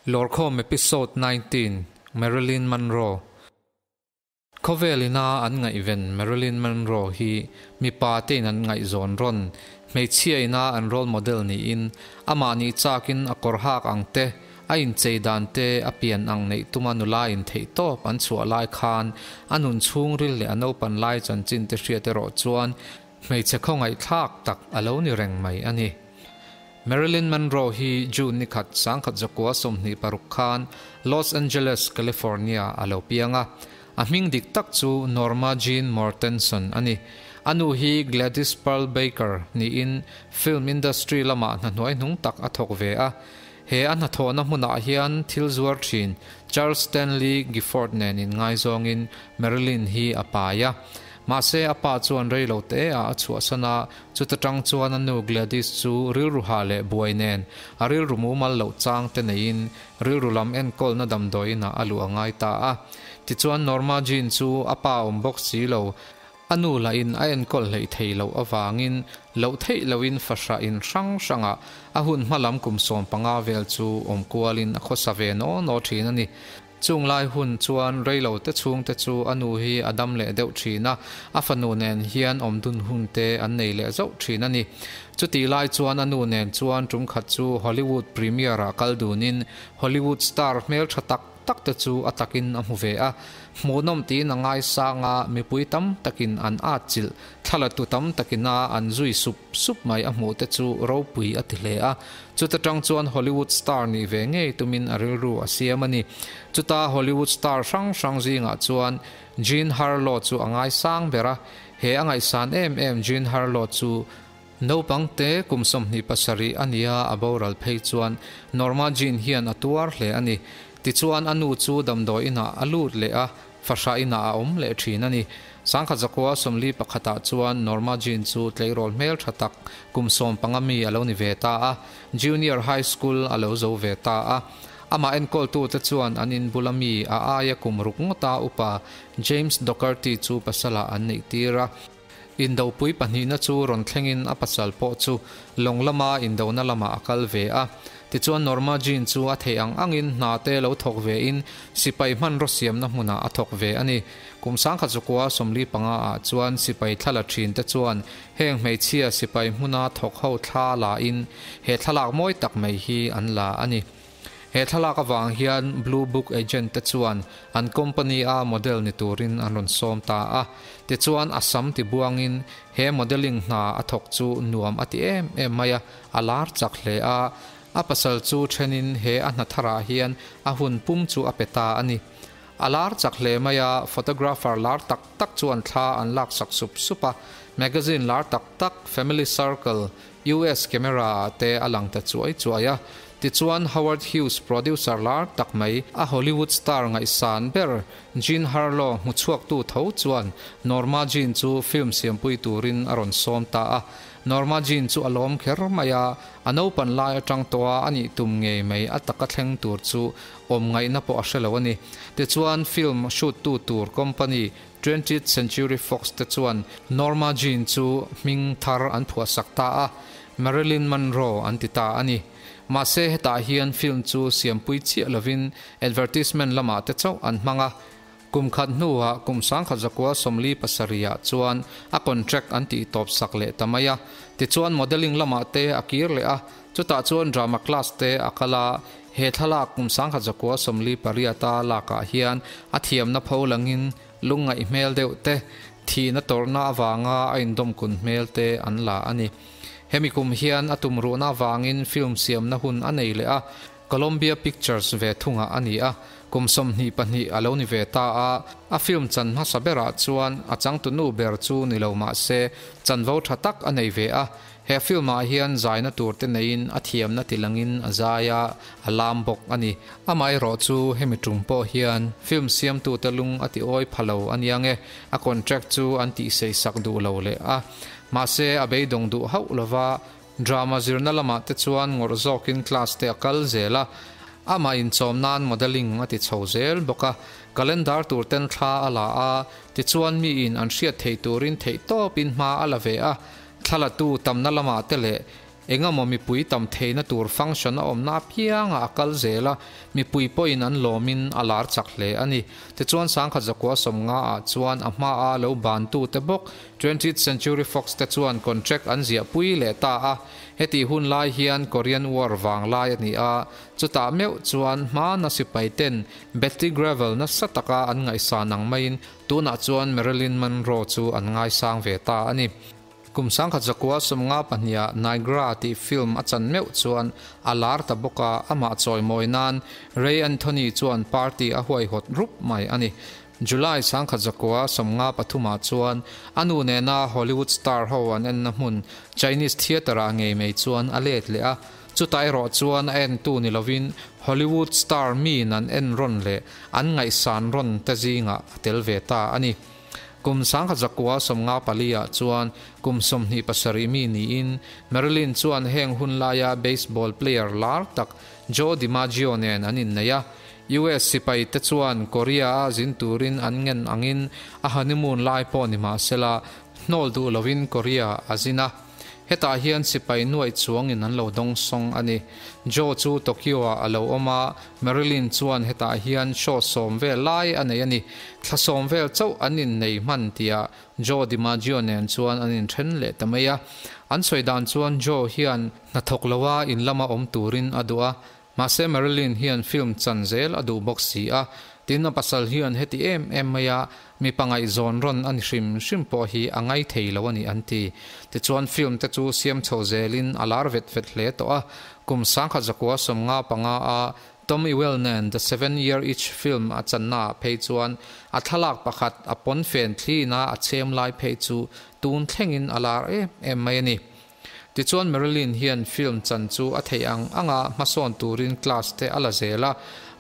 Lawrkhawm Episode 19, Marilyn Monroe Khawvel ina an ngaihven Marilyn Monroe hi mipa tein an ngaihzawn rawn, hmeichhia ina an role model niin amah nih chakin a kawr hak ang te, a inchei dan te, a pian ang neih tuma nula in theih tawp an chhuah lai khan a nun chhungril leh a naupan lai chanchin te hriat erawh chuan hmeichhe khawngaihthlak tak a lo ni reng mai a ni. Marilyn Monroe hi June ni khat 1926 khan Los Angeles, California a lo piang a. A hming dik tak chu Norma Jean Mortenson a ni. A nu hi Gladys Pearl Baker niin film industry lamah hna hnuaihnung tak a thawk ve a. He a hnathawhna hmunah hian thil zuar thin Charles Stanley Gifford nen inngaizawngin Marilyn hi a pai a. Mahse a pa chuan rei lo te ah a chhuahsan a, chuta tang chuan a nu Gladys chu rilru hah leh buai nen a rilru mumal loh chang te neiin rilru lam enkawlna damdawiin ah a luh a ngai ta a. Tichuan Norma Jean chu a pa awm bawk si lo, a nu lah in a enkawl hleih thei loh avangin loh theih lohin fahrah in hrang hrangah a hun hma lam kum 15 vel chu awm kualin a khawsa ve naw naw thin a ni. Chung lai hun chuan reilo te chhung te chu a nu hi a dam leh deuh thin a, a fanu nen hian awm dun hun te an nei leh zauh thin a ni. Chutih lai chuan a nu nen chuan tum khat chu Hollywood premiere ah kal dunin Hollywood star hmeltha tak tak te chu a takin a hmu ve a. Hmuhnawm tiin a ngaisang a, mipui tam takin an at chilh, thlalatu tam takin a an zui sup sup mai a hmuh te chu ropui a ti hle a. Chuta tang chuan Hollywood star nih ve ngei tumin a rilru a siam a ni. Chuta Hollywood star hrang hrang zingah chuan Jean Harlow chu a ngaisang ber a. He a ngaihsan em em Jean Harlow chu naupang te kum 27 a nia a boral phei chuan Norma Jean hian a tuar hle a ni. Tichuan a nu chu damdawi inah a lut leh a, fahrah inah a awm leh thin a ni. 1941 ah chuan Norma Jean chu tleirawl hmel tha tak kum 15 mi a lo ni ve ta a, Junior High School a lo zo ve ta a. Amah enkawltute chuan an inbula mi a aia kum ruk ngawta upa James Dougherty chu pasalah an neih tir a. Indopui pahnihna chu rawn thlengin a pasal pawh chu lawng lama indona lamah a kal ve a. Tichuan Norma Jean chu a theih ang angin hna te lo thawk vein sipai hmanraw siamna hmunah a thawk ve a ni. Kum 1945 ah chuan sipai thla la thin te chuan heng hmeichhia sipai hmuna thawk ho thla la in he thlalak mawi tak mai hi an la a ni. He thlalak avang hian Blue Book agent te chuan an company a model ni turin an rawn sawm ta a. Tichuan a sam ti buangin he modelling hna a thawk chu nuam a ti em em mai a, a lar chak hle a. A pasal chu thenin he a hna tharah hian a hun pum chu a pe ta a ni. A lar chak hle mai a, photographer lar tak tak chuan thla an lak sak sup sup a. Magazine lar tak tak, Family Circle, US camera ah te a lang ta chuai chuai a. Tichuan Howard Hughes producer lar tak mai, a Hollywood star ngaihsan ber Jean Harlow hmuchhuaktu tho chuan Norma Jean chu film siampui turin a rawn sawm ta a. Norma Jean chu a lawm kher mai a, a naupan lai atang tawh a anih tum ngei mai a taka thleng tur chu awm ngaihna pawh a hre lo a ni. Tichuan film shoot tu tur company 20th Century Fox te chuan Norma Jean chu hming thar an phuahsak ta a, Marilyn Monroe an ti ta a ni. Mahse hetah hian film chu siampui chiah lovin advertisement lamah te chauh an hmang a. Kum khat hnuah kum 1947 ah chuan a contract an tih tawp sak leh ta mai a. Tichuan modelling lamah te a kir leh a, chutah chuan drama class te a kal a. He thlalak kum 1948 a lakah hian a thiamna pho langin lungngaih hmel deuh te, thihna tawrhna avanga a indawmkun hmel te an la a ni. Hemi kum hian a tumruhna avangin film siamna hun a nei leh a, Columbia Pictures ve thungah a ni a, kum 22 a lo ni ve ta a. A film chan hmasa berah chuan a changtunu ber chu ni lo mahse chanvo tha tak a nei ve a. He film ah hian zaina tur te neiin a thiamna tilangin a zai a, a lam bawk a ni. Amaherawh chu hemi tum pawh hian film siamtute lung a ti awi pha lo a nia nge, a contract chu an tihsei sak duh lo leh a. Mahse a beidawng duh hauh lova, drama zirna lamah te chuan ngawrh zawkin class te a kal zel a. Amah inchawm nan modelling a ti chho zel bawk a, calendar tur ten thla a la a, tichuan miin an hriat thei turin theihtawpin hma a la ve a. Thlalatu tamna lamah te leh Engamaw mipui tam theihna tur function a awmna apiangah a kal zel a, mipui pawhin an lawmin a lar chak hle a ni. Tichuan 1950 ah chuan a hmaa lo bantute bawk Twentieth Century Fox te chuan contract an ziahpui leh ta a. Hetih hun lai hian Korean War vang lai a ni a, chutah meuh chuan hmana sipai ten Betty Grable nasa taka an ngaihsan ang maiin tunah chuan Marilyn Monroe chu an ngaisang ve ta a ni. Kum 1952 ah Niagara tih film a chan meuh chuan a lar ta bawk a, amah chawimawi nan Ray Anthony chuan party a huaihawt rup mai a ni. July 1953 ah chuan a nu nena Hollywood star ho an enna hmun Chinese Theatre ah ngei mai chuan a let leh a, chutah erawh chuan a entu ni lovin Hollywood star miin an en rawn leh an ngaihsan rawn te zingah a tel ve ta a ni. Kum 1954 ah chuan kum 27 mi niin Marilyn chuan heng hun laia baseball player lar tak Joe DiMaggio nen an innei a. US sipai te chuan Korea a zin turin an ngen angin a honeymoon lai pawh ni mahsela hnawl duh lovin Korea a zin a. Hetah hian sipai nuaih chuangin an lo dawng sawng a ni. Joe chu Tokyo-ah a lo awm a, Marilyn chuan hetah hian show sawm vel lai a nei a ni. Thla sawm vel chauh an innei hman tihah Joe DiMaggio nen chuan an inthen leh ta mai a. An sawi dan chuan Joe hian hnathawk loa in lama awm turin a duh a, Mahse Marilyn hian film chan zel a duh bawk si a, tin a pasal hian heti em em maia mipa ngaihzawn rawn a ni hrim hrim pawh hi a ngai thei lo a ni an ti. Tichuan film te chu siam chho zelin a lar vet vet hle tawh a, kum 1995 a Tom Ewell nen The Seven Year Itch film a channaah phei chuan a thlalak pakhat a pawn fen thlina a chhem lai phei chu tun thlengin a lar em em mai a ni. Tichuan Marilyn hian film chan chu a theih ang anga hmasawn turin class te a la zel a,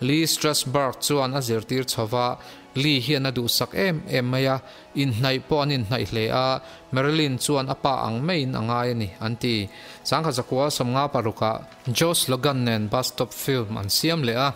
Lee Strasberg chuan a zirtir chho va, Lee hian a duhsak em em mai a, inhnaih pawh an inhnaih hle a, Marilyn chuan a pa ang maiin a ngai a ni, an ti. 1956 ah Josh Logan nen Bus Stop film an siam leh a.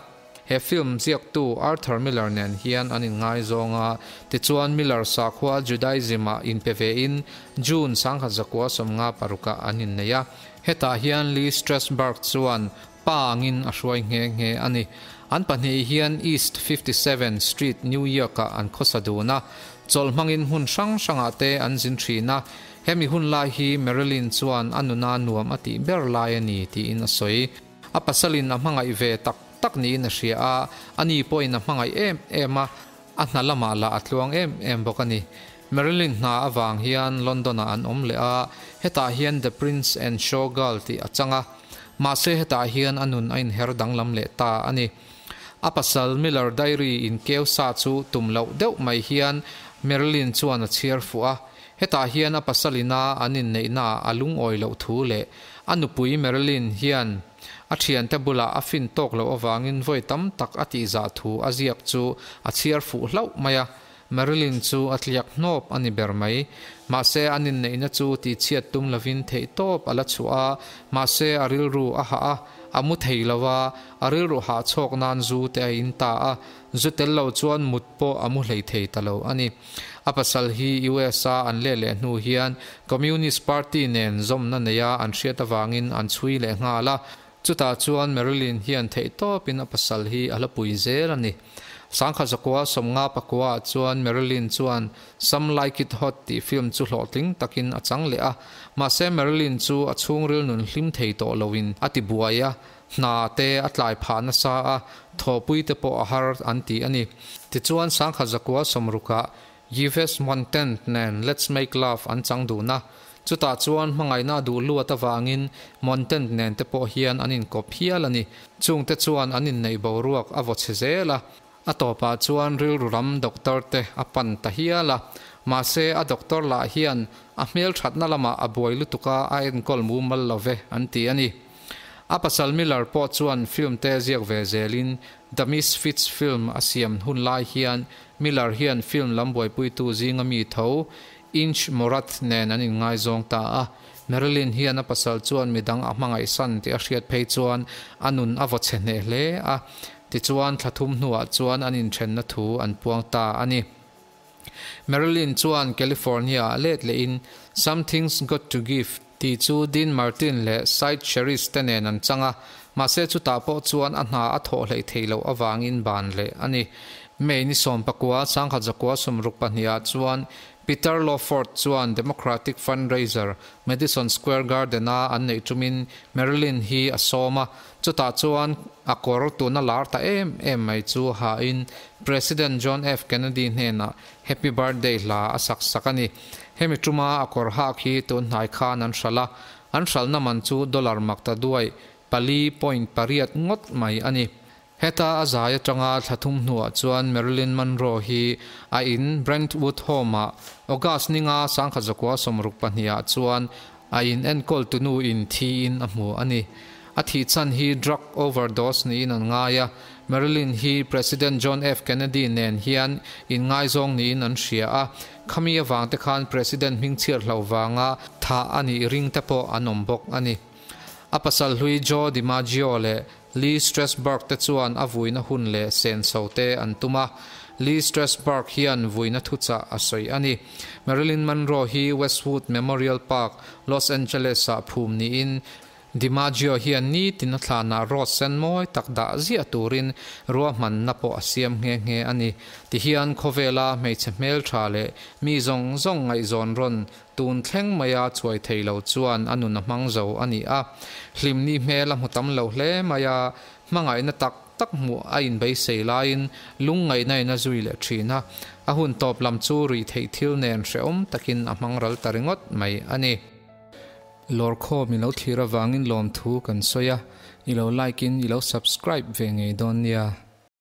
He film ziaktu Arthur Miller nen hian an inngaizawng a, tichuan Miller sakhua Judaism-ah inpe vein June 1956 ah an innei a. Hetah hian Lee Strasberg chuan pa angin a hruai nghe nghe a ni. An pahnih hian East 57 Street, New York-ah an khawsa dun a, chawlh hmangin hmun hrang hrangah te an zin thin a. Hemi hun lai hi Marilyn chuan a nuna nuam a tih ber lai a ni tiin a sawi. A pasalin a hmangaih ve tak tak niin a hria a, ani pawhin a hmangaih em em a, a hna lamah lah a tluang em em bawk a ni. Marilyn hna avang hian London-ah an awm leh a, hetah hian The Prince and Show Girl tih a chang a, mahse hetah hian a nun a inher danglam leh ta a ni. A pasal Miller Diary inkeu sa chu tum loh deuh mai hian Marilyn chuan a chhiar fuh a, hetah hian a pasalina an inneihnaah a lungawi loh thu leh A nupui Marilyn hian a thiante bulah a fin tawk loh avangin vawi tam tak a tihzah thu a ziak chu a chhiar fuh hlauh mai a, Marilyn chu a tliak hnawp a ni ber mai. Mahse an inneihna chu tihchhiat tum lovin theihtawp a la chhuah a, mahse a rilru a hah a, a mu thei lo a, a rilru hah chhawk nan zu te a in ta a, zu tel lo chuan mut pawh a mu hlei thei ta lo a ni. A pasal hi US a an leh leh hnu hian Communist Party nen zawmna neia an hriat avangin an chhui leh nghal a, chutah chuan Marilyn hian theihtawpin a pasal hi a la pui zel a ni. 1959 ah chuan Marilyn chuan Some Like It Hot tih film chu hlawhtling takin a chang leh a, mahse Marilyn chu a chhungril nun hlim thei tawh loin a ti buai a, Hna te a tlai phah nasa a, thawhpui te pawh a har an ti a ni. Tichuan 1960ah Yves Montand nen Let's Make Love an chang dun a, chutah chuan hmangaihna a duh luat avangin Montand nen te pawh hian an inkawp hial a ni. Chungte chuan an inneih boruak a vaw chhe zel a, a tawpah chuan rilru lam doctor te a pan ta hial a. Mahse a doctor lah hian a hmelthatna lamah a buai lutuk a, a enkawl mumal lo ve an ti a ni. A pasal Miller pawh chuan film te ziak ve zelin The Misfits film a siam hun lai hian Miller hian film lam buaipuitu zinga mi tho Inch Morath nen an inngaizawng ta a. Marilyn hian a pasal chuan midang a hmangaihsan tih a hriat phei chuan a nun a vaw chhe hneh hle a. Tichuan thla thum hnuah chuan an inthenna thu an puang ta a ni. Marilyn chuan California-ah let lehin Something's Got to Give. tih chu Dean Martin leh Cyd Charisse te nen an chang a, mahse chutah pawh chuan a hna a thawh hleih theih loh avangin ban leh a ni. May ni 19, 1962 ah chuan Peter Lawford chuan Democratic fundraiser Madison Square Garden-a an neih tumin Marilyn hi a sawm a, chutah chuan a kawr tuna lar ta em em mai chu hain President John F. Kennedy hnenah Happy Birthday hla a sak sak a ni. Hemi tuma a kawr hak hi tun hnai khan an hralh a, an hralhna man chu dollar makta duai 4.8 ngawt mai a ni. Heta a zai atanga thla thum hnuah chuan Marilyn Monroe hi a in Brentwood Home-ah August ninga 1962 ah chuan a in enkawl tunu in thiin a hmu a ni. A thih chhan hi drug overdose niin an ngai a, Marilyn hi President John F. Kennedy nen hian inngaizawng niin an hria a, khami avangte khan President hmingchhiat hlo vanga thah a nih ring te pawh an awm bawk a ni. A pasal hlui Joe DiMaggio leh Lee Strasberg te chuan a vuina hun leh senso te an tum a, Lee Strasberg hian vuina thuchah a sawi a ni. Marilyn Monroe hi Westwood Memorial Park, Los Angeles-ah phum niin DiMaggio hian nitin a thlanah rose sen mawi tak dah ziah turin ruahmanna pawh a siam nghe nghe a ni. Tihian khawvela hmeichhe hmeltha leh mi zawng zawng ngaihzawn rawn Tun thleng maia chuai thei lo chuan a nun a hmang zo a ni a, hlimni hmel a hmu tam lo hle mai a, hmangaihna tak tak hmuh a inbeisei laiin lungngaihna in a zui leh thin a, a hun tawp lam chu rih theih thil nen hrehawm takin a hmang ral ta ringawt mai a ni. Lawrkhawm i lo thlir avangin lawmthu kan sawi a, i lo like in i lo subscribe ve ngei dawn nia.